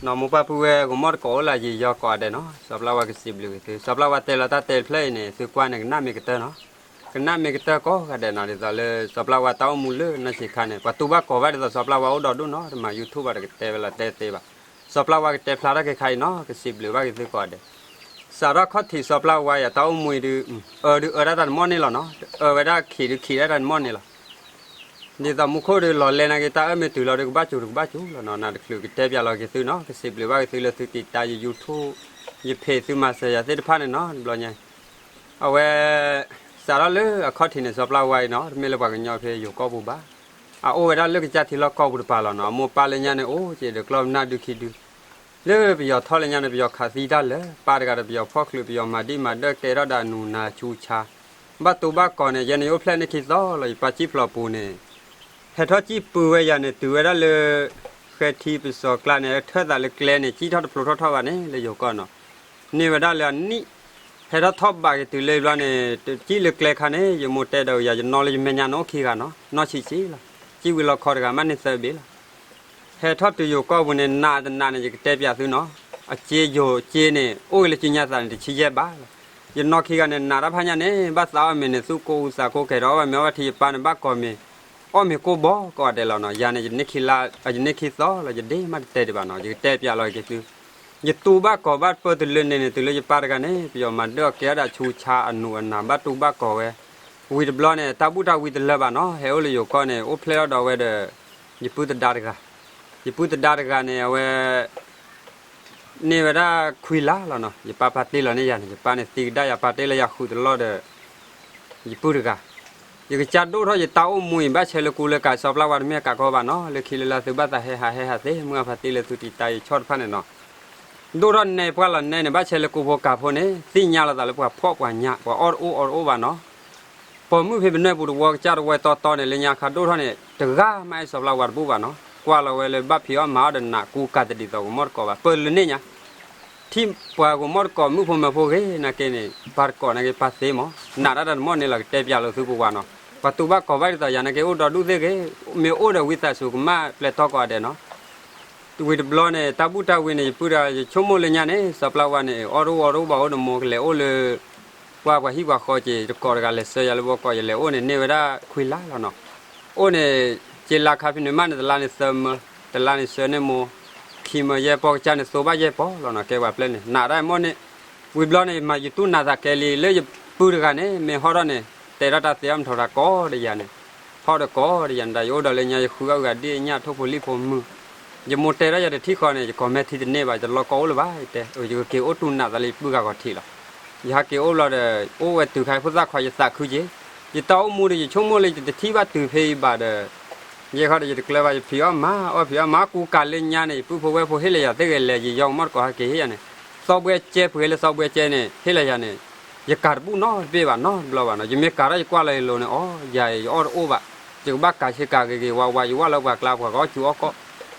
နီၢ်မိၢ်ပၢ်ပုၢ်ဝဲၢ် ဂီၤမီၢ်တကိးအိၣ်လၢယံာ်ယီၤကိးဂၤဒဲးနီၤ, စီၤပျၢ်ဝါကစံးဘျုးက့ၤသု, စီၤပျၢ်ဝါတဲလီၤတၢ်တဲတဖျၢၣ်အံၤန့ၣ် သုကွၢ်န့ၣ်ကနၣ်မ့ၢ်ကတၢၢ်နီၤ, ကနၣ်မ့ၢ်ကတၢၢ်ကိးဂၤဒဲးနီၤ, ဒ်သိးလၢစီၤပျၢ်ဝါတၢ်အိၣ်မူလၢနီၢ်ဆံးခါန့ၣ် ပှၤတူၢ်ဘၣ်ကိးဘၣ်ဒ်သိးစီၤပျၢ်ဝါအိၣ်ဒီဒူၣ်နီၤ, တမၤ YouTube ဘၣ်တကတဲဝဲလီၤတဲသ့ဘၣ်, စီၤပျၢ်ဝါကတဲဖျါထီၣ်က့ၤခါအံၤနီၤ, ကစံးဘျုးဘၣ်က့ၤသုကိးဂၤဒဲး စးထီၣ်ခီၣ်ထံးစီၤပျၢ်ဝါယၤတၢ်အိၣ်မူအံၤဒုး, အၢဒုးအၢဒၣ်တၢ်တမီၢ်န့ၣ်လီၤနီၤ, အၢဝဲဒၣ်ခံးဒုးခံးဒၣ်တၢ်တမီၢ်န့ၣ်လီၤ. ဒ်သိးမူခိၣ်ဒုးလီၤလဲၤနာ်က့ၤ တၢ်အၢမ့ၢ်တုၤလီၤဒုးကဘၣ်စူၤဒုးကဘၣ်စူၤလီၤနီၤ, နတချုးကတဲပၠးလီၤက့ၤသုနီၤ, ကစံးဘျုးဘၣ်က့ၤသုလၢသုတံာ်တာ်ယ YouTube, ယဖ့းသုမၤစၢၤယၤသ့ၣ်တဖၣ်န့ၣ်နီၤ, တဘျီညါ အဝဲ စးထီၣ်လၢအခီၣ်ထံးန့ၣ် စီၤပျၢ်ဝါအံၤနီၤ, တမ့ၢ်လၢပှၤကညီဖဲယိၤကီၢ်ပူၤဘၣ်, အအိၣ်ဝဲဒၣ်လၢကစၢ်ထံလီၢ်ကီၢ်ပူၤတပၤလီၤနီၤ, အမိၢ်ပၢ်လၢညါန့ၣ် အိၣ်က့ၤဒီးကျီၢ်ပနၢ်ဒုခံဒု လၢပယီၤထီၣ်လၢညါန့ၣ် ပယီၤခးသံတၢ်လၢာ်, ပၢ်တဂၤဒီးပယီၤဖီၣ်ချုး ပယီၤမၤဒံၣ်မၤဒၢၣ်ကဲထီၣ်ဒီးအနူၤနၤဆူဆါ, ဘၣ်တူၢ်ဘၣ်ကိးန့ၣ် ယဲန့ၣ်ယအိၣ်ဖျဲၣ်န့ၢ်ခံသီလီၤ, ယပၢ်ကံၣ်ဖျိးပူၤန့ၣ် ဟဲထီၣ်ကံၣ်ပုၢ်ဝဲယၤန့ၣ် တုၤဝဲဒၣ်လၢ ဃဲထံပစီၤကျါန့ၣ် ထၢၣ်သးလၢကျဲန့ၣ် ကံၣ်ထီၣ်တဖျိးထီၣ်ထီၣ်ဘၣ်န့ၣ် လၢယိၤကီၢ်နီၤ, န့ၢ်ဝဲဒၣ်လၢအနံၣ်, ဟဲထီၣ်ထီၣ်ဘးက့ၤတုၤလၢဘျီန့ၣ် တကံၣ်လၢကျဲခါန့ၣ် ယမိၢ်တဲဒီးယၤ ယနီၢ်လၢယမဲာ်ညါန့ၣ်အိၣ်ခံဂၤနီၤ, နီၢ်ဆံးဆံးလီၤ, ကံၣ်ဝံၤလီခီတဂၤ မ့ၢ်န့ၢ်သၢဘ့ၣ်လီၤ. ဟဲထီၣ်တုၤယိၤကီၢ်ပူၤန့ၣ် နာ်တနာ်န့ၣ် ယကတဲပၠးသုနီၤ, အစ့ယိၤစ့န့ၣ် အိၣ်ဂ့ၤလၢကံညါသးန့ၣ် တဆံယဲၢ်ဘးလီၤ. ယနီၢ်ခံဂၤန့ၣ် နာ်တၢ်ဖးညါန့ၣ် ဘၣ်သးအီၣ်မ့ၤန့ၣ် သူၣ်ကိၢ်အူသးကိၢ်ကဲဒီး အီၣ်ဘၣ်မ့ၤအီၣ်ဘၣ်ထံ ယပၢ်န့ၣ် ဘၣ်ကိးမ့ၤ အီၣ်မ့ၤကိၢ်ဘီကိးဂၤဒဲးလီၤနီၤ, ယၤန့ၣ် ယန့ၢ်ခံလါ, ယန့ၢ်ခံသီလီၤ, ယဒ့မးတတဲဒံးဘၣ်နီၤ, ယကတဲပၠးလီၤက့ၤသု ယတူၢ်ဘၣ်ကိးဘၣ်ပၢၢ်တုၤလၢန့ၣ်န့ၣ် တုၤလၢယပၢ်တဂၤန့ၣ် ပယီၤမၤဒၢၣ်အီၤကဲထီၣ်ဒၣ်ဆူဆါအနူၤအနၤ ဘၣ်တူၢ်ဘၣ်ကိးဝဲ, ဝံၤတဘျီန့ၣ် တၢ်ဘူၣ်တၢ်ဝံတလၢာ်ဘၣ်နီၤ, ဟဲအိၣ်လၢယိၤကီၢ်န့ၣ် အိၣ်ဖျဲၣ်ထီၣ်ဒီးဝဲဒီး ယပုၢ်သဒါတဂၤ, ယပုၢ်သဒါတဂၤန့ၣ် အဝဲ န့ၢ်ဝဲဒၣ်ခွံလါလီၤနီၤ, ယပၢ်ပာ်တ့ၢ်လီၤန့ၢ်ယၤန့ၣ်, ယပၢ်န့ၣ်သံကဒါယၤ ပာ်တ့ၢ်လၢယၤဃုာ်တလီၢ်ဒီး ယပုၢ်တဂၤ, ယကစၢ်ဒိၣ်ထီၣ်ယတၢ်အိၣ်မူအံၤ ဘၣ်ဆဲးလၢကူလၢကၤ စီၤပျၢ်ဝါတမ့ၢ်ကးကီဘၣ်နီၤ, လၢခံလၢလါသုဘၣ်သးဟဲဟးဟဲဟးသ့ မုၢ်အဖးတ့ၢ်လၢသုတံာ်တာ်ယဆီၣ်တဖၣ်န့ၣ်နီၤ, ဒိၣ်ထီၣ်နဲပှၢ်လီၤနဲန့ၣ် ဘၣ်ဆဲးလၢကူဖိကၤဖိန့ၣ် သ့ၣ်ညါလီၤသးလၢပှၤဖှီၣ်ပှၤညါ ပှၤအီၣ်တအိၣ်အီတအိၣ်ဘၣ်နီၤ ပိာ်မုၣ်ဖဲပနွဲၢ်ပူၤတဝီ ကစၢ်တဝီတီတီန့ၣ် လၢညါခါဒိၣ်ထီၣ်န့ၣ် တဂၤမးအဲၣ်စီၤပျၢ်ဝါတဘူၣ်ဘၣ်နီၤ, ကွၢ်လီၤဝဲလၢဘၣ်ဖံးအီၣ်မၤအီၣ်ဒီးနး ကူကၤတဒ်သိးဂီၤမီၢ်တကိးဘၣ် ပၢၢ်လၢန့ၣ်ညါ, ထံၣ်ပှၤဂီၤမီၢ်တကိးမုၣ်ဖိမၢဖိဂ့ၤ နာ်က့န့ၣ် ပၢ်တကိးနာ်က့ပၢ်သ့မး, နာ်တၢ်တၢ်တမီၢ်န့ၣ်လီၤ ကတဲပၠးလိာ်သုပဝါနီၤ, ပှၤတူၢ်ဘၣ်ကိးဘၣ်ဒ်သိးယၤနာ်က့ အိၣ်ဒီဒူၣ်သ့ၣ်ဂ့ၤ, မ့ၢ်အိၣ်ဒီးဝံသးစူၤကမၣ်ပျဲၢ်တီကိးဂၤဒဲးနီၤ ဝံၤတဘျီန့ၣ် တၢ်ဘူၣ်တၢ်ဝံန့ၣ် ယပုၢ်တဂၤ ယဆိကမိၣ်လၢညါန့ၣ် စီၤပျၢ်ဝါန့ၣ် အီၣ်တအိၣ်အီတအိၣ်ဘၣ်အိၣ်ဒီးမိၢ်ကလဲၤအိၣ်လၢ ပှၤပှၤဟံၣ်ပှၤဃီက့ၤ တကိးတဂၤလဲၤဆှၢယၤလၢဘီကီး ယလဲၤအိၣ်န့ၣ် န့ၢ်ဝဲဒၣ်ခွံလါလီၤနီၤ. အိၣ်န့ၣ် က့လါခါဖဲန့ၣ်မးန့ၣ် တလါန့ၣ်သၢမၢ, တလါန့ၣ်ဆှၢန့ၢ်မိၢ်, ခံမၢယဲၢ်ပီၢ် ကစၢ်န့ၣ်သိဘၣ်ယဲၢ်ပီၢ်လီၤနီၤ ကဲပှၤပျဲၢ်န့ၣ် နာ်ဒၣ်မီၢ်န့ၣ်, ဝံၤဘျီန့ၣ် မၤယတူၢ်နးသးကဲလံ လၢယပုၢ်တဂၤန့ၣ် မ့ၢ်ဟီၣ်ထီၣ်န့ၣ် တဲထီၣ်တၢ်သ့အီၣ်မထီၣ်တၢ်ကိးဒီးယၤန့ၣ် ဟီၣ်ဒီးကိးဒီးယၤန့ၣ် တၢ်ယအိၣ်ဒီးလၢညါ ယဃုအီၣ်ဂၤဒ့ၣ်ညၣ်ထိၣ်ဖိလံၣ်ဖိမုၢ်, ယမိၢ်တဲထီၣ်ယၤတထံၣ်ဃီန့ၣ် ယကိးမဲာ်ထံတန့ၢ်ဘၣ် ယတလီၤကီၢ်အိၣ်လၢၤဘၣ် ယတဲ, ယကက့ၤအိၣ်တူၢ်နးသးလၢယပုၢ်ဂၤဂီၤထံးလီၤ. ယဟးက့ၤအိၣ်ဘျီဒီး အိၣ်ဝဲတုၤခါဖိသၣ်ခွါ ယသးခုက့ၤ, ယတၢ်အိၣ်မူဒီး ယဆိကမိၣ်လၢယတထံၣ်ဘၣ်တုၤဖဲအံၤဘၣ်ဒီး ယဲခီဒီးယတကျၢၤဘၣ် ယဖံးအီၣ်မၤအီၣ် ဖံးအီၣ်မၤအီၣ် ကူကၤလၢညါန့ၣ် ယပုၢ်ဖိဝဲၢ်ဖိဟ့ၣ်လီၤယၤသ့ၣ်ဂ့ၤ လဲၤယံာ်ယီၤကမီၣ်တကိးဟဲက့ၤဟ့ၣ်ယၤန့ၣ်, သီဘှဲကဲပှ့ၤလၢသီဘှဲကဲန့ၣ် ဟ့ၣ်လီၤယၤန့ၣ်, ယကၤတဘူၣ်နီတဘ့ၣ်ဘၣ်နီတဘျီဘၣ်နီၤ, ယမ့ၢ်ကၤထီၣ်ယကွၢ်လီၤယလိၤန့ၣ် အိ ယၤအံၤ ယအီၣ်တအိၣ်ဘၣ်, ယကဘၣ်ကၤဆ့ကၤဂ့ၤဂ့ၤဝါဝါ ယဝၣ်လၢပှၤကျါပှၤကအီၣ်ကူအီၣ်ကီၢ်,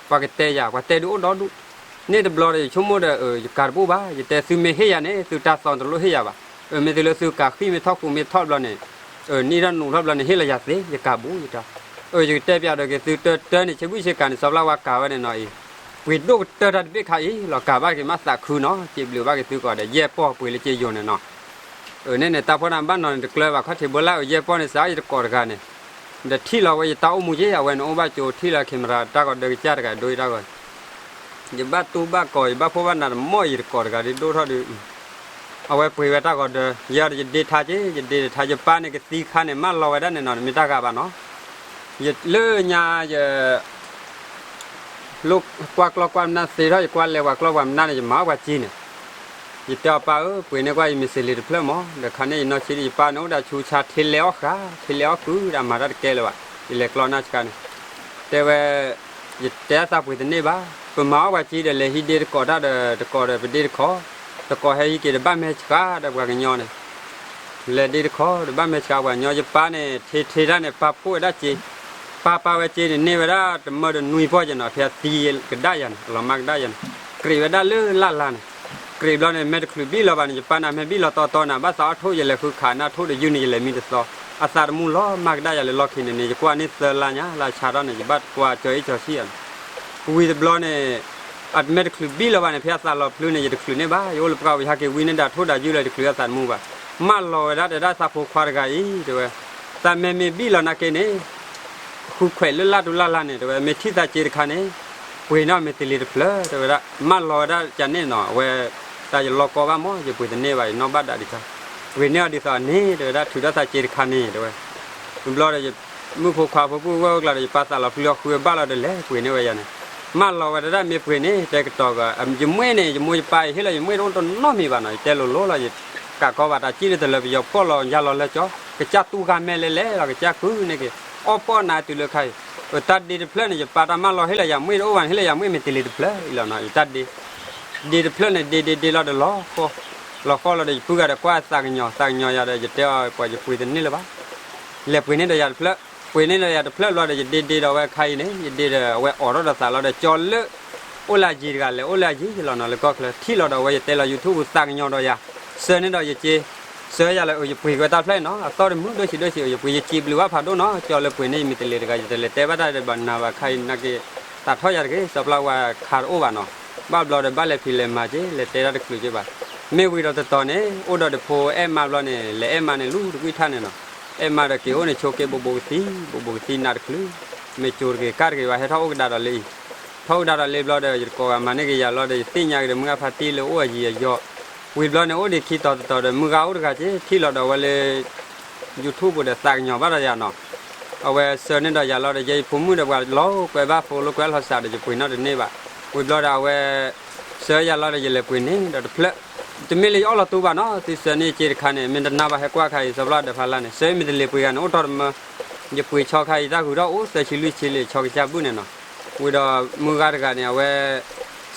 ပှၤကတဲယၤ ပှၤတဲဒုးအိၣ်ဒီဒူၣ်, န့ၣ်တဘျီဒီး ယဆိကမိၣ်ဒီး ယကၤတဘူၣ်ဘၣ်, ယတဲသုမ့ၢ်ဟ့ၣ်ယၤန့ၣ် သုတၢ်သီတလိၣ်ဟ့ၣ်ယၤဘၣ်, မ့ၢ်သုလၢသုကၤဃံၣ်မ့ၢ်ထီၣ်ဃူမ့ၢ်ထီၣ်ဘျီန့ၣ် နံၣ်ထီၣ်နူးထီၣ်ဘျီန့ၣ် ဟ့ၣ်လီၤယၤသ့ ယကၤဘူးယတၢ်, ယကတဲပျးဒီးက့ၤသုတၢ်တၢ်န့ၣ် ဆ့ဘုၣ်ဆ့ကၤန့ၣ် စီၤပျၢ်ဝါကၤဝဲန့ၣ်နီၤအံၤ, ပှ့ၤဒိၣ်ကတၢၢ်တၢ်တဘ့ၣ်ခါအံၤလီၤ ကၤဘၣ်က့ၤမးသးခုနီၤ, စံးဘျုးဘၣ်က့ၤသုကိးဂၤဒဲး ယဲၢ်ပီၢ်ပှ့ၤလၢက့ယိာ်န့ၣ်နီၤ, န့ၣ်န့ၣ် တၢ်ဖီၣ်န့ၣ်ဘၣ်နီၤန့ၣ် တကျၢၤဘၣ်ခီၣ်ထံးဘိလၢ ယဲၢ်ပီၢ်န့ၣ် စးယတကိးတဂၤန့ၣ်, ဒီးထံၣ်လီၤဝဲယတၢ်အိၣ်မူက့ အဝဲန့ၣ်အိၣ်ဘၣ်ကၠိထံၣ်လီၤ camera တၢ်ဂီၤဒၢကစၢ်တဂၤဒိတၢ်ဂီၤ ယဘၣ်တူၢ်ဘၣ်ကိး ယဘၣ်ဖှီၣ်ဘၣ်နးတမီၢ်အံၤတကိးတဂၤဒ်ဒိၣ်ထီၣ်ဒုး, အဝဲပှ့ၤဝဲတၢ်ဂီၤဒၢ, ယဲဒီးယဒ့ထါက့ ယဒ့တထါ ယပၢ်န့ၣ်ကသံခါန့ၣ် မၢလီၤဝဲဒၣ်န့ၣ်နီၤ တမ့ၢ်တၢ်ဂၤဘၣ်နီၤ, ယလၢညါယ လိၣ်ကွၢ်ကျီၢ်ကွၢ်မနၢ်သ့ထီၣ် ယကွၢ်လဲၤပှၤကျီၢ်ပှၤမနၢ်န့ၣ် ယမၤအီၣ်ပှၤစ့န့ၣ်, ယတဲအီၤပၢ်ဧၢ ပှ့ၤန့ၢ်ကွၢ် ယမ့ၢ်စ့လ့ၤတဖျၢၣ်မး ဒီးခါန့ၣ် ယနီၢ်ဆံးဒီးယပၢ်န့ၣ် အိၣ်ဒၣ်ဆူဆါ ထ့လဲၤအီၣ်ဃာ် ထ့လဲၤအီၣ်ကုၢ်ဒၣ် မၤတၢ်တကဲလၢၤဘၣ်, ယလဲၤကျီၢ်နၢ်ဆှါန့ၣ်, တဲဝဲ ယတဲအသးပှ့ၤတန့ၢ်ဘၣ်, ပမၤအီၣ်ပှၤစ့ဒီး လဲၤဟံးဒ့တကိးတၢ်ဒီး တကိးဒီးပဒ့တခီ, တကိးဟဲဟံးက့ၤဒီးဘၣ်မဲာ်ဆှးဒီးပှၤကညီန့ၣ် လဲၤဒ့တခီဒီးဘၣ်မဲာ်ဆှးပှၤကညီ ယပၢ်န့ၣ် ထ့ထ့တၢ်န့ၣ် ပာ်ဖှိၣ်ဝဲဒၣ်စ့, ပာ်ပာ်ဝဲစ့န့ၣ် န့ၢ်ဝဲဒၣ်တမၢဒီးနွံပီၢ်ယဲၢ်နီၤ ဖဲအသံကဒါယၤန့ၣ် အလီၤမၢ်ကဒါယၤန့ၣ်, ကြ့းဝဲဒၣ်လၢလၢ်လၢ်န့ၣ်, ကြ့းဘျီန့ၣ် မဲာ်တချုးဘံၣ်လီၤဘၣ်န့ၣ် ယပၢ်န့ၣ် မဲာ်ဘံၣ်လီၤတီတီန့ၣ် ဘၣ်သးအီၣ်ထိၣ်ယလဲၤဃုခးနၢ်ထိၣ်ဒီးယုၢ်န့ၣ် ယလဲၤမံတသီ, အသးတမူလီၤမၢ်ကဒါယၤလၢလီၢ်ခံန့ၣ်န့ၣ် ယကွၢ်န့ၢ်သၢလါညါ လါဆါထီၣ်န့ၣ် ယဘၣ်ကွၢ်ကၠီၤအ့ၣ်ကၠီၤဆံၣ်ယၤန့ၣ်, ဝံၤတဘျီန့ၣ် အတမ့ၢ်တချုးဘံၣ်လီၤဘၣ်န့ၣ် ဖဲအသးလီၤဖျုးန့ၣ် ယတချုးန့ၢ်ဘၣ်, ယအိၣ်လၢပှၢ်ပူၤ ယဟဲက့ၤဝံန့ၢ်ဒၣ်ထိၣ်ဒၣ်ယုၢ်လီၤ ယတချုးအသးတမူဘၣ်. မၢလီၤဝဲဒၣ်တဲဒၣ်သးဖိခွါတဂၤအံၤ တဲဝဲ, သးမ့မ့ၢ်ဘံၣ်လီၤနာ်က့န့ၣ် ဃုခွဲးလၢလၢ်တူၢ်လၢ်လၢ်န့ၣ် တဲဝဲ မ့ၢ်ထံၣ်သးစ့တခါန့ၣ် ပှ့ၤန့ၢ်အီၤမ့ၢ်တလ့ၤတဖျၢၣ် တဲဝဲဒၣ်. မၢလီၤဝဲဒၣ်ကန့ၣ်နီၤ အဝဲ တၢ်ယလီၢ်ကီဘၣ်မး ယပှ့ၤတန့ၢ်ဘၣ် ယနီၣ်ဘၣ်ဒၣ်ဒံးခါ, ပှ့ၤန့ၢ်အီၤဒ်သိးန့ၣ် တဲဝဲဒၣ် ထုးထီၣ်သးစ့တခါန့ၣ် တဲဝဲ. ဘျီဒီး မုၣ်ဖိခွါဖိပုၢ်ဝဲၢ်အိၣ်ကျါဒီး ယပာ်သးလီၤဖျုးအီၤဃုအဘၣ်လီၤဒီး လဲၤပှ့ၤန့ၢ်ဝဲယၤန့ၣ်. မၢလီၤဝဲဒၣ်မ့ၢ်ပှ့ၤန့ၣ် တဲကတီၤကီး ယမွေးန့ၣ် ယမိၢ်ယပၢ်အံၤဟ့ၣ်လီၤယမွေးတအိၣ်တနီတမံၤဘၣ်နီၤ ယတဲလိၤလိၤလီၤ ယကးကီဘၣ်တၢ်စံၣ်လၢတလၢပယီၤဖှီၣ်လီၤ ယၤလီၤလၢကၠီ ကစၢ်တူၢ်ဂၤမဲာ်လဲၤလဲၤလီၤ ကစၢ်ကုန့ၣ်က့ၤ အီၣ်ပီၣ်နၤတုၤလၢခါအံၤ, အတၢ်ဒ့တဖျၢၣ်န့ၣ် ယပာ်တၢ်မၢလီၤဟ့ၣ်လီၤယၤမွေးတအိၣ်ဘၣ်န့ၣ် ဟ့ၣ်လီၤယၤမွေးမ့ၢ်တလ့ၤတဖျၢၣ်အံၤလီၤနီၤ ယတၢ်ဒ့ ဒ့တဖျၢၣ်န့ၣ် ဒ့ဒ့ဒ့လီၤဒီးလီၤဃီ, လီၤဃီလီၤဒီး ယပုၢ်ဂၤဒီးကွၢ်သးကညီၤ သးကညီၤယၤဒီး ယတဲအီၤပှၤယပှ့ၤတန့ၢ်လၢၤဘၣ်, လဲၤပှ့ၤန့ၢ်ဒီးယၤတဖျၢၣ်, ပှ့ၤန့ၢ်ဒီးယၤတဖျၢၣ်ဘျီဒီး ယဒ့ဒ့ဒီးဝဲခါအံၤန့ၣ် ယဒ့ဒီးအဝဲအိးထီၣ်ဒီးသးလီၤဒီး ကၠီလၢ အိၣ်လၢအယံၤတဂၤ လဲၤအိၣ်လၢအယံၤလီၤနီၤ လၢကီၢ်ချၢ ထံၣ်လီၤဒီးအဝဲ ယတဲလီၤ YouTube ပူၤသးကညီၤဒီးယၤ, ဆှၢန့ၢ်ဒီးယစ့, ဆှၢယၤလၢ ယပှ့ၤက့ၤတၢ်ဖျၢၣ်အံၤနီၤ အသီၣ်တမုာ်ဒိၣ်ဆံးဒိၣ်ဆံး ယပှ့ၤ ယစံးဘျုးဘၣ်ဖးဒိၣ်နီၤ ကၠီလၢပှ့ၤန့ၢ်ယမ့ၢ်တလ့ၤတဂၤ ယတလဲၤတဲဘၣ်တၢ်ဒီးဘၣ်နၤဘၣ်ခါအံၤနာ်က့, သးထီၣ်ယၤတဂ့ၤ စီၤပျၢ်ဝါခးတအိၣ်ဘၣ်နီၤ, ဘၣ်ဘျီဒီးဘၣ်လဲၤဖံးလဲၤမၤက့ၤ လဲၤတဲတၢ်တချုးက့ၤဘၣ်, မ့ၢ်ဝံၤဒီးတတီၤန့ၣ် အိၣ်ဒီးတဖိအဲၣ်မါဘျီန့ၣ် လဲၤအဲၣ်မါန့ၣ်လူၤတကွံၢ်ထၣ်န့ၣ်နီၤ, အဲၣ်မါဒီးက့ၤအိၣ်န့ၣ် ဆိးက့ဘိးဘိးကသံ ဘိးဘိးကသံနးတချုး, မ့ၢ်ကၠိတဂ့ၤ ကၢ်တဂ့ၤဘၣ် ဟဲထီၣ်အိၣ်ကဒါဒီးလၢအံၤ, ထီၣ်အိၣ်ကဒါဒီးလၢဘျီဒီး ယတကိးဂၤမၤန့ၢ်က့ၤယၤလီၤဒီး ယသ့ၣ်ညါက့ၤဒီး မုၢ်ဂၤဖါတံၢ်လၢအိၣ်အယံၤအယီၤ, ဝံၤဘျီန့ၣ် အိၣ်ဒံးခံတီၤတတီၤဒီး မုၢ်ဂၤအိၣ်တဂၤက့ၤ ထံၣ်လီၤဒီးအဝဲလၢ YouTube ပူၤဒီးသးကညီၤဘၣ်ဒီးယၤနီၤ, အဝဲဆှၢန့ၢ်ဒီးယၤလီၤဒီး ယဲယဖိမုၣ်ဒီးပှၤလီၤကွဲးဘၣ် follow ကွဲးလီၤစးဒီး ယပှ့ၤနီတန့ၢ်ဘၣ်, ဝံၤဘျီဒီးအဝဲ ဆှၢယၤလီၤဒီး ယလဲၤပှ့ၤန့ၢ်ဒီးတဖျၢၣ်, တမ့ၢ်လၢယအီၣ်လီၤတူဘၣ်နီၤ သုဆှၢန့ၢ်စ့တခါန့ၣ် မ့ၢ်တနၢ်ဘၣ်ဟဲကွၢ်ခါအံၤ စီၤပျၢ်ဒီးဖးလါန့ၣ် ဆှၢမ့ၢ်တလ့ၤပှ့ၤဂၤန့ၣ် အိၣ်ထီၣ်တမၢ, ယပှ့ၤဆီခါအံၤ တၢ်ဃုာ်ထီၣ်အိၣ်သၢဆံလွံၢ်ဆံလံ ဆီကစၢ်ဘုၣ်န့ၣ်နီၤ, ဝံၤဒီးမုၢ်ဂၤတဂၤန့ၣ် အဝဲ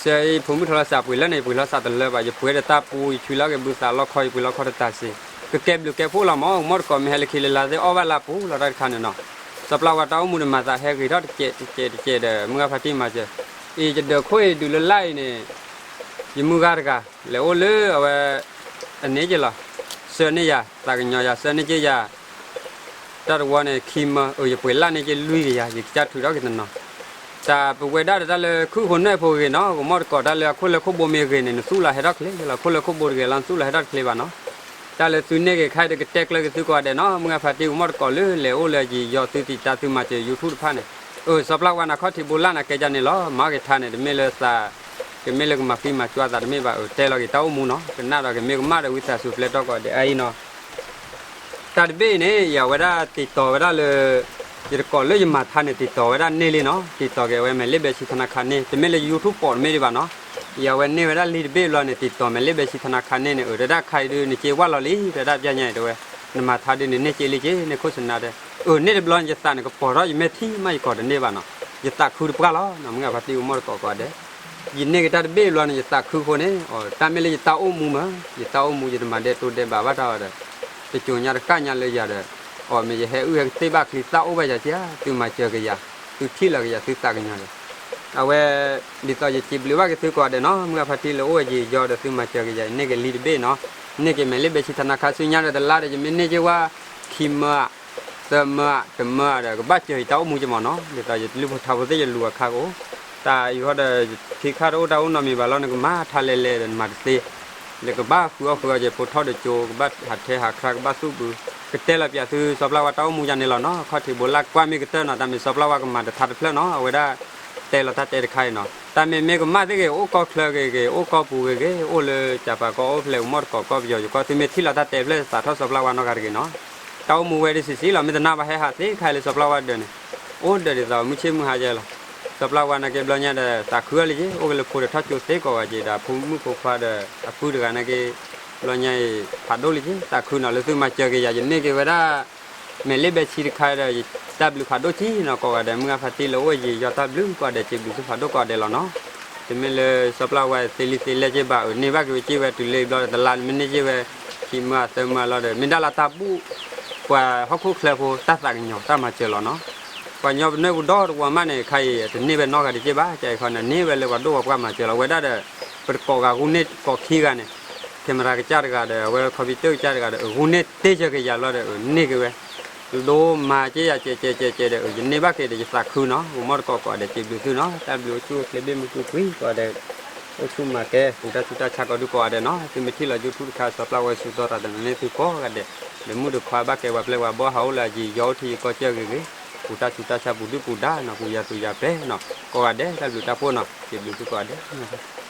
ဆှၢယဖိမုၣ်ထီၣ်လီၤစးပှ့ၤလၢန့ၣ် ယပှ့ၤလီၤစးတလၢဘၣ် ယပှ့ၤဒီးတၢ်ပူၤ ယဆွံလီၤက့ၤဘုသးလီခီ ယပှ့ၤလီခီတတၤစ့, ကကဲဘျုးကဲဖှိၣ်လီၤမး ကမီၣ်တကိးမ့ၢ်ဟဲလၢခံလၢလါသ့ၣ်အီၣ်ဘၣ်လၢပူၤလီၤတၢ်တခါန့ၣ်နီၤ, စီၤပျၢ်ဝါတၢ်အိၣ်မူဒီးမၤသးဟဲဂ့ၤထီၣ်တကဲးတကဲးတကဲးဒီး မုၢ်ဂၤဖါတံၢ်မၤစၢၤ, အံၤယဒၢးခိၣ်အံၤဒုးလၢလါအံၤန့ၣ်, ယမုၢ်ဂၤတဂၤ လဲၤအိၣ်လၢအဝဲ အန့ၣ်က့ၤလီၤ, ဆှၢန့ၢ်ယၤ သးကညီၤယၤ ဆှၢန့ၢ်က့ၤယၤ တၢ်တဝီန့ၣ် ခံမၢ အၢ ယပှ့ၤလၢန့ၢ်က့ၤလွံၢ်ကယၤ ယကစၢ်ထုးထီၣ်က့ၤတနီၤ, တၢ်ပဝဲဒၣ်ဒီးတၢ်လၢခုၣ်ဃိနၢၣ်ဖိဂ့ၤနီၤ ကမီၣ်တကိးတၢ်လၢအခိၣ်လၢခိၣ်ဘိမ့ၢ်ဂ့ၤန့ၣ် နသူၣ်လီၤဟဲထီၣ်ချ့လီၤ ခိၣ်လၢခိၣ်ဘိတဂ့ၤလီၤ နသူၣ်လီၤဟဲထီၣ်တချ့ဘၣ်နီၤ, တၢ်လၢသုန့ၢ်က့ၤခဲအံၤဒီးကတဲကျၢၤက့ၤသုကိးဂၤဒဲးနီၤ မုၢ်ဂၤဖါတံၢ်ကမီၣ်တကိးလၢလဲၤအိၣ်လၢယံၤယီၤ သုတံာ်တာ်သုမၤစၢၤ YouTube တဖၣ်န့ၣ်, အၢ စီၤပျၢ်ဝါနၤခီၣ်ထံးဘိလၣ်နၤကဲကန့ၣ်လီၤ မၤက့ၤထါန့ၣ် တမ့ၢ်လၢသး ကမ့ၢ်လၢကမၤဃံမၤကွၢ်သးတမ့ၢ်ဘၣ် အၢ တဲလီၤက့ၤတၢ်အိၣ်မူနီၤ ကနၣ်ဒီးကမ့ၢ်ကမၣ်ဒီးဝံသးစူၤပျဲၢ်တီၢ်ကိးဂၤဒဲးအံၤနီၤ တၢ်တဘ့ၣ်အံၤန့ၣ် ယဝဲဒၣ်တံာ်တီၤဝဲဒၣ်လၢ ယတကိးလၢယမၤထါန့ၣ် တံာ်တီၤဝဲဒၣ်န့ၢ်လံနီၤ တံာ်တီၤက့ၤဝဲ မဲာ်လ့ဘဲဆံသနါခါန့ၢ် တမ့ၢ်လၢယ YouTube ပိာ်တမ့ၢ်ဒံးဘၣ်နီၤ, ယဝဲန့ၢ်ဝဲဒၣ်လံတဘ့ၣ်ဘျီန့ၣ် တံာ်တီၤမဲာ်လ့ဘဲဆံသနါခါန့ၢ်န့ၣ် အၢ တဒၣ်ခါအံၤဒုး နစ့ဝါလီၤလံ တဒၣ်ပျဲညါအံၤတဝဲ နမၤထါဒုးန့ၣ် န့ၢ်က့ၤလံက့ၤ န့ၢ်ခိၣ်စနါတဲ အၢ န့ၢ်တဘျီန့ၣ် ယသးန့ၣ် ကပီၤထီၣ်ယမဲာ်ထံမး ယကိးတန့ၢ်ဘၣ်နီၤ, ယသးခုတပှၢ်လီၤနီၤ မုၢ်ဂၤဖါတံၢ်ကမီၣ်တကိးကိးဂၤဒဲး ယန့ၢ်က့ၤတၢ်တဘ့ၣ်ဘျီန့ၣ် ယသးခုဃိန့ၣ် တၢ်မ့ၢ်လၢယတၢ်အိၣ်မူမး ယတၢ်အိၣ်မူ ယတမၤဒဲးတိၤဒဲးဘးဘၣ်တၢ်အီၤဒီး တကိညါတကၣ်ညါလၢယၤဒီး အီၣ်မ့ၢ်ယဟဲအုၣ်ဟဲကသ့ဘၣ်ချံသၣ်အိၣ်ဘၣ်ယၤက့ၤဧါ သုမၤစၢၤက့ၤယၤ သုထံၣ်လီၤက့ၤယၤ သုသးကညီၤယၤ အဝဲ ဒ်သိးယစံးဘျုးဘၣ်က့ၤသုကိးဂၤဒဲးနီၤ မုၢ်ဂၤဖါတံၢ်လၢအိၣ်ဝဲယံာ်ယီၤဒီးသုမၤစၢၤက့ၤယၤ ယန့ၢ်က့ၤလံတဘ့ၣ်နီၤ, န့ၢ်က့ၤမဲာ်လ့ဘဲဆံသနါခါဆူညါဒီးတလါဒီး ယမ့ၢ်န့ၢ်က့ၤဝဲ ခံမၢဧါ သၢမၢဧါ တမၢဧါဒီး ကဘၣ်စၢၤယတၢ်အိၣ်မူက့ၤမးနီၤ, ဒ်သိးယလုၢ်ဖိထါဖိသ့ၣ်ယလူၤအခါကအိၣ်, တၢ်အံၤဃီဒီး ခံခါတအိၣ်တၢ်အိၣ်နီတမံၤဘၣ်လီၤ နကမၤထါလဲၤလဲၤဒီးနမၤတသ့, လၢကဘၣ်ဃုအီၣ်ဃုအီယဲ ဖိထီၣ်ဒီးကၠိ ကဘၣ်ဟးထဲဟးခရါ ကဘၣ်သူၣ်ဘု, ကတဲလီၤပၠးသုစီၤပျၢ်ဝါတၢ်အိၣ်မူယၤန့ၣ်လီၤနီၤ, ခီၣ်ထံးဘိလၢကွၢ်မ့ၢ်ကတၢၢ်နီၤ, တၢ်မ့ၢ်စီၤပျၢ်ဝါကမၤတထါတဖျၢၣ်နီၤ, အဝဲဒၣ် တဲလီၤတၢ်တဲတခါအံၤနီၤ, တၢ်မ့မ့ၢ်ကမၣ်သ့ၣ်ဂ့ၤ အိၣ်ကီၢ်ချၢဂ့ၤဂ့ၤ အိၣ်ကီၢ်ပူၤဂ့ၤဂ့ၤ အိၣ်လၢကၠၣ်ပၤကီၢ်အိၣ်ဖျဲၣ် ကမီၣ်တကိးကီၢ်ပယီၤယကီၢ် သုမ့ၢ်ထံၣ်လီၤတၢ်တဲဖျၢၣ်သးထီၣ်စီၤပျၢ်ဝါနီတဂၤတဂ့ၤနီၤ, တၢ်အိၣ်မူဝဲဒ်ဆံးဆံးလီၤ, မ့ၢ်တနာ်ဘၣ်ဟဲဟးသ့ခါလၢစီၤပျၢ်ဝါဒၢးန့ၣ်, အိၣ်ဒၢးဒ်သိးမုၢ်ဆ့ၣ်မုၢ်ဟါယဲလီၤ, စီၤပျၢ်ဝါနာ်က့ဘျီညါဒီး သးခုအီၤလံက့ၤ အိၣ်က့ၤလၢဖိဒီးထီၣ်ကၠိသ့ကိးဂၤက့ၤဒီး ဖိမုၣ်ဖိခွါဒီး အပုၢ်တဂၤနာ်က့ ဘျီညါအံၤ ဖးဒိၣ်လံက့ၤ သးခုနီၤ လၢသုမၤစၢၤက့ၤယၤ ယန့ၢ်က့ၤဝဲဒၣ် မဲာ်လ့ဘဲဆံတခါဒီး တၢ်ဘျုးဖးဒိၣ်က့ၤနီၤ ကိးဂၤဒဲး မုၢ်ဂၤဖါတံၢ်လၢအိၣ်ယံာ်ယီၤ တၢ်ဘျုးကိးဂၤဒဲး စံးဘျုးသုဖးဒိၣ်ကိးဂၤဒဲးလီၤနီၤ, တမ့ၢ်လၢစီၤပျၢ်ဝါသ့လံသ့လဲၢ်က့ၤဘၣ် အၢ န့ၢ်ဘၣ်က့ၤဝဲက့ၤဝဲတုၤလၢဘျီဒီးတလါ မ့ၢ်န့ၢ်က့ၤဝဲ ခံမၢသၢမၢလီၤဒီး မ့ၢ်ဒၣ်လၢတၢ်ဘူၣ် ပှၤဟီၣ်ခိၣ်ချၢဖိတၢ်သးကညီၤတၢ်မၤစၢၤလီၤနီၤ, ပှၤကညီပနွဲၢ်ပူၤဒီတဝီမးန့ၣ် ခါအံၤတန့ၢ်ဝဲနီတဂၤတက့ၢ်ဘၣ်, ကဲအံၤခီန့ၣ် န့ၢ်ဝဲလၢပှၤဒိၣ်ပှၤပှၢ်မၤစၢၤလီၤ, အဝဲဒၣ်ဒီး ပတကိးဂၤဃုန့ၢ်ကိးခံဂၤန့ၣ် camera ကစၢ်တဂၤဒီး အဝဲ computer ကစၢ်တဂၤဒီး အဃုန့ၢ်တ့ၢ်ဆၢက့ၤယၤလီၤဒီး အန့ၢ်က့ၤဝဲ ဒိမၤက့ယၤကဲးကဲးကဲးကဲးဒီး ယန့ၢ်ဘၣ်က့ၤဒီးယသးခုနီၤ, ပမီၢ်တကိးကိးဂၤဒဲး စံးဘျုးသုနီၤ, တၢ်ဘျုးအိၣ်ဆူၣ်အိၣ်ချ့ဘ့ၣ်မုၢ်ကၢ်ကွံာ်ကိးဂၤဒဲး, အိၣ်ဆူၣ်မၤကဲ ပူၤတၢ်ဆူးတၢ်ဆါကိးဒူၣ်ကိးဂၤဒဲးနီၤ, သုမ့ၢ်ထံၣ်လီၤ YouTube တခါ စီၤပျၢ်ဝဲစူၤသီတၢ်တနီၤန့ၣ် သုကိးဂၤဒဲး, ဒီးမုၣ်ဒီးခွါဘၣ်ကဲပှၤပျဲၢ်ပှၤဘီၣ် ဟးအိၣ်လၢအယံၤ ယီအိၣ်ထံယကီၢ်ကၢၢ်ဂ့ၤဂ့ၤ, ပူၤတၢ်ဆူးတၢ်ဆါပူၤဒုၣ်ပူၤဒါနီၤ, ပူၤယၤသူယၤပဲနီၤ, ကိးဂၤဒဲး တၢ်ဘျုးတၢ်ဖှိၣ်နီၤ, စံးဘျုးသုကိးဂၤဒဲးနီၤ.